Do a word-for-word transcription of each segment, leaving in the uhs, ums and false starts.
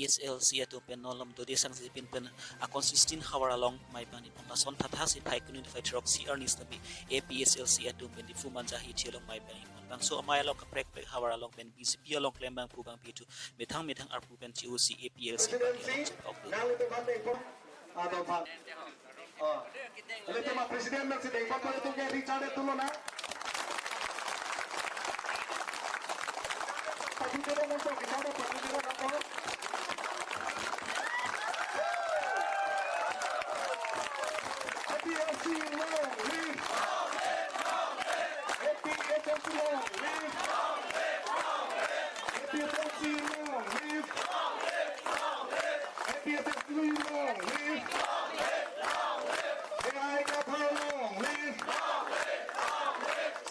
APHLC atum pen non lom dode sangsi pin pen a constituency havar along mai bang ni pon lason thatha si phai kunu phai throk si arni sitame APHLC atum pen Diphu Manja hithi along mai bang ni pon. Bangso amei along kaprek prek havar along pen BJP along klem bang pu bang pi thu methang methang arpu pen chi usi APHLC party along chepok. Nang itu kan deh, Ibu. Atau Pak. Oh. Ele tema president na si dengkot ko itu ke Richard itu lo na. Pati dulu muncul kita ada pati dulu apa? APHLC long live. APHLC long live. APHLC long live. APHLC long live. J I Kathar long live.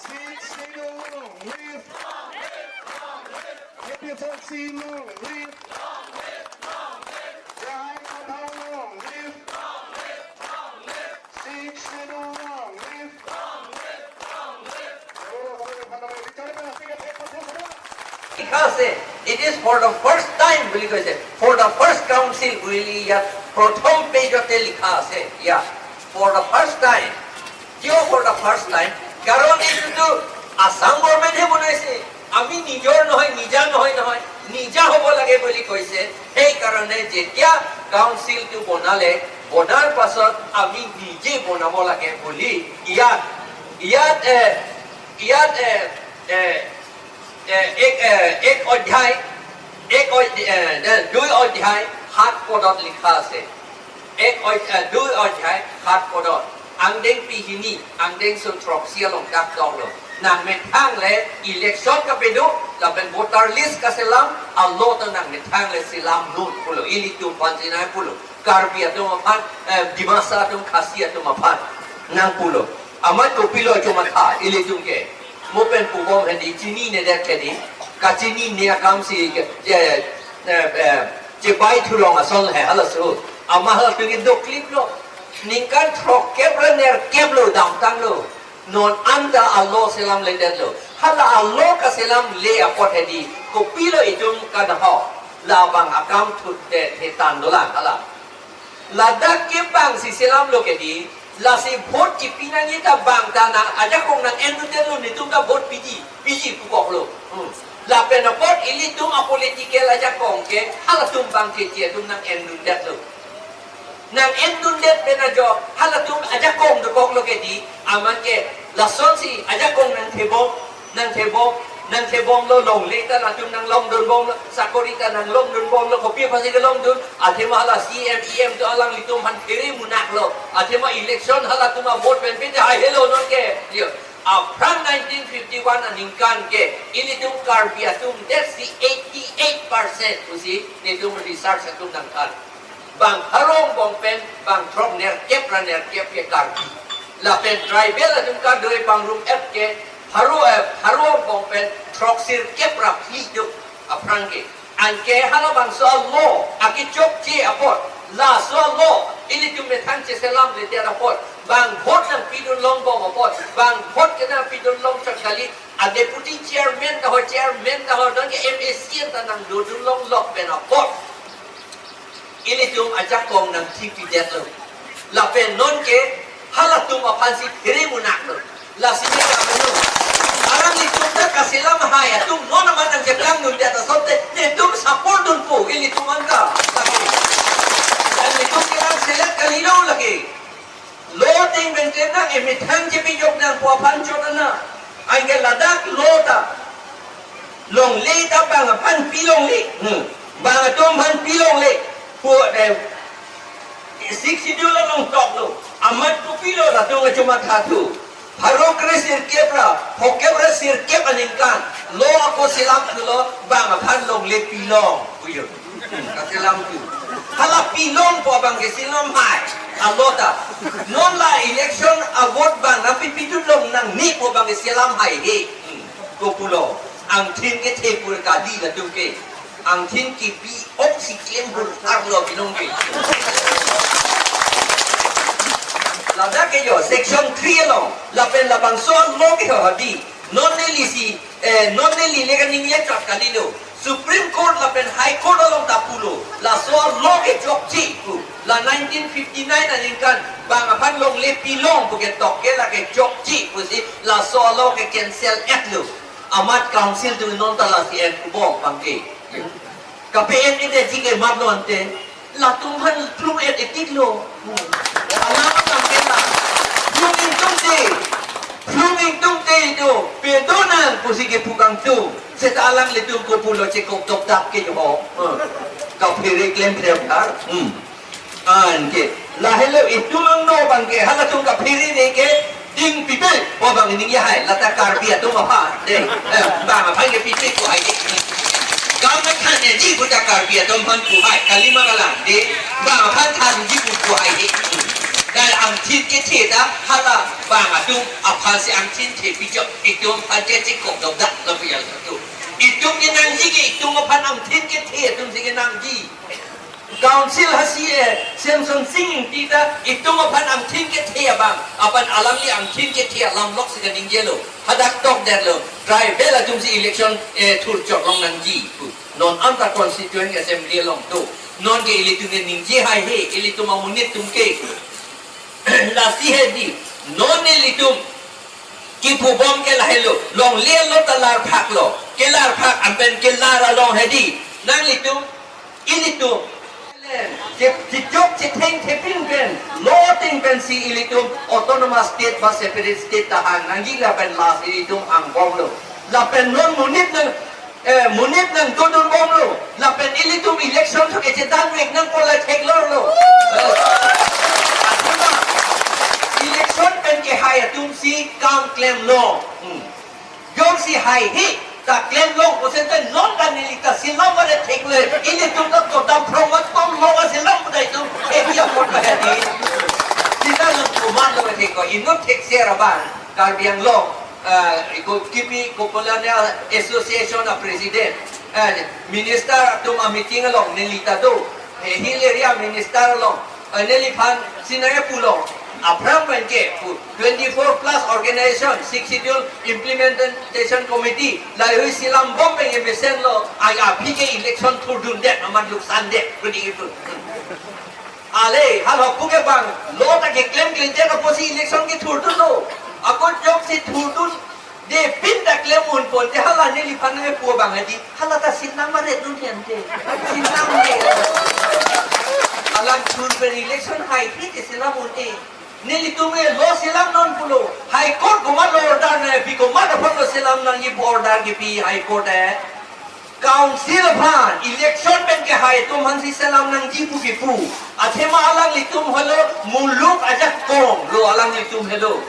Sixth Schedule long live. APHLC long live. J I Kathar long live. Sixth Schedule long live. লিখা আছে, it is for the first time বুলি কৈছে, for the first council বুলি ইয়াত প্ৰথম পেজতে লিখা আছে। Yeah, for the first time। কিয় for the first time? কাৰণ এইটোতো আছাম গভৰ্ণমেণ্টহে বনাইছে, আমি নিজৰ নহয়, নিজা নহয়, নহয়, নিজা হ'ব লাগে বুলি কৈছে। সেইকাৰণে যেতিয়া কাউন্সিলটো বনালে, বনাৰ পাছত আমি নিজে বনাব লাগে বুলি ইয়াত, ইয়াত, এ, ইয়াত, এ, এ, এ, এক, এ, এক অধ্যায়, এক অধ্যায়, এ, দুই অধ্যায় সাত পদত লিখা আছে। এক অধ্যায়, দুই অধ্যায় সাত পদত, angdeng pi hini, angdeng sung throksi along dak dok lo. Nangmethang le election kapedo, lapen voter list kaselam, alo ta nangmethang le selam non pulo, ilitum aphan chinai pulo. Karbi atum aphan, eh, Dimasa atum, Khasi atum aphan nang pulo. Amat kopilo chomatha, ilitum ke. Mo pen pubom hedi, chininedet hedi, kachinine akam si ke, eh, eh, eh, chepai thulong ason he halaso. Amat halatum ke doklip lo. Ningkan throkkep ra nerkep lo damtang lo. Non anta alo selamledet lo. Hala alo kaselamle apot hedi, kopilo itum kanho. Labang akam thut de hetan dolang hala. Ladak ke bang si selam lo ke di, lasi vote kipi nangji ta bang ta nang ajakong nang-endundet lo, netum ta vote piji, piji pukok lo. Hmm. Lapen apot ilitum a political ajakong ke, halatum bang keji atum nang-endundet lo. Nang-endundet pen ajo, halatum ajakong dokok lo ke di, amat ke, lasonsi ajakong nangthebom, nangthebom, nangthebom lo, longle ta latum nanglongdunbom lo, sakori ta nanglongdunbom lo, kopi aphansi kelongdun, athema hala CEM, EM atum alanglitum aphan phere munak lo, athema election halatum a vote pen pen hai helo non ke, yo, aphrang nineteen fifty-one aningkan ke, ilitum Karbi atum det si eighty-eight percent pusi, netum research atum nangthan. Bang pharo angbong pen, bang throk nerkep ra nerkep ke Karbi. Lapen tribal atum kadoi pangrum-et ke, pharo, eh, pharo angbong pen, throksirkep ra phli do aphrang ke. Anke halabangso alo, akechokche apot, laso alo, ilitum methang cheselamledet apot, bang vote nangpidun longbom apot, bang vote ke nangpidun longchot kali, a deputy chairman ta ho, chairman ta ho, nonke MAC ta nangdodun longlok pen apot. Ilitum ajakong nangthipidetlo. Lapen nonke halatum aphansi phere munaklo. Lasi ne ka menu. Alanglitum ta kaselam hai atum non amat nangcheklang dundet asonte netum support dunpo ilitum anta. Lake. Dan netum ke nang select kalilo lake. Lo ateng pen klem nang, emethang chepijok nangpo aphan chot ana. Anke ladak lo ta. Longle ta bang aphan pilongle. Hmm. Bang atum aphan pilongle. Pu, eh, Sixth Schedule along toklo. Amat kopilo latum achomatha thu. Pharo kre sirkep ra, phokep ra sirkep aningkan. Lo ako selam thulo, bang aphan longle pilong. Uyo. Hmm, kaselam thu. Hala pilongpo abang ke selam hai. Alo ta. Non la election a vote bang nangpipidun long nangne pu abang ke selam hai he. Hmm. Kopulo. Angthin kethe pur kadi latum ke. Angthin kipi oxygen pur arlo binong ke. Ladak ke yo, section three along. Lapen labangso lo ke ho hadi. Non neli si, eh, non neli le kaning le chot kalilo. Supreme Court lapen High Court along ta pulo, laso a-law ke chokche pu. La nineteen fifty-nine aningkan bang aphan longle pilong pu ke tokke lake chokche pusi laso a-law ke cancel-etlo. Amat council atum non ta lasi en kubok bangke. Kape-en-etji ke mat lo ante. Latum aphan plung-et-etik lo. Alam tangke la. Plung ingtungte. Plung ingtungte do. Pedonang pusi kepu kangtung. Seta alanglitum kopulo chekok dokdak ke jo. Hmm. Kaphere klem klem dar. Hmm. Anke. Lahelo itum angno bangke. Halatum kaphere ne ke. Ding pipe, o bang ningje hai, lata Karbi atum aphan, de, eh, bang aphan ke pipe ko hai de. Kam na than ne ji buta Karbi atum aphan ko hai, kalima kalang, de, bang aphan than ji bu ko hai de. Dan angthin kethe ta, hala bang atum aphan si angthin the pijok, itum aphan ke chekok dokdak, lapu ya tu. Itum ke nangji ke, itum aphan angthin kethe, itum si ke nangji. Council hasi eh, Semson Sing Ingti ta itum aphan angthin kethe abang, aphan alangli angthin kethe alam lok si kaningjelo. Hadak tokdetlo. Tribal atum si election eh, thurchok long nangji. Non anta constituent assembly along do. Non ke ilitum ke ningje haihe, ilitum amonit atum ke. Lasi hedi. Non ilitum kipubom ke lahelo. Longle lo ta larphak lo. Kelarphak anpen kelar along hedi. Nanglitum ilitum. Che-, chechok chetheng thepin pen, law ateng pensi ilitum autonomous state ba separate state ta hang nangji lapen lasi ilitum angbomlo. Lapen non monit nang, eh, monit nangtodunbomlo. Lapen ilitum election thok kechedan vek nangpo la theklorlo. Eh, athema, election pen kehai atum si kam klemlo. Hmm. Jongsi haihe ta klem long pusi ante non ta neli ta silam vare thekle. Ilitum ta to dam phrong mat tom long a silam pu dai tum. Eh, dia pot ba hedi. Sita long kuman lo thek ko. Inut thekser abang Karbi Anglong, eh, iko kipi Kopilania Association a president. Eh, minister atum a meeting along neli ta do. Eh, Hill Area minister along. Eh, neliphan si nangkepulo, aphrang pen ke pu, twenty-four plus organization, Sixth Schedule Implementation Committee, laheihui silambom pen ke mesen lo, ai aphi ke election thurdundet, amat luksandet, kudi itu. Ale, hal hapu ke bang, law ta keklem klinter apotsi election kethurdunlo. Ako jongsi thurdun, de pin ta klem unpon te hala neliphan nangkepu abang hedi, hala ta sinang maret nun hen te. Sinang le. Alam thur pen election haihe te silam un-e. Nelitum ke law silam non pulo. High Court komat lo order nangpi, komat aphan lo silam nangji pu order kipi High Court eh. Council aphan election pen kehai atum aphan si selam nangji pu kipu. Athema alanglitum helo muluk ajakong lo alanglitum helo.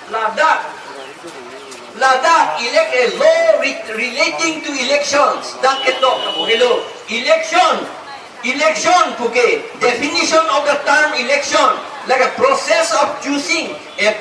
Ladak, ladak elect a law re-, relating to elections. Dak ketok helo. Election, election puke definition of the term election, like a process of choosing a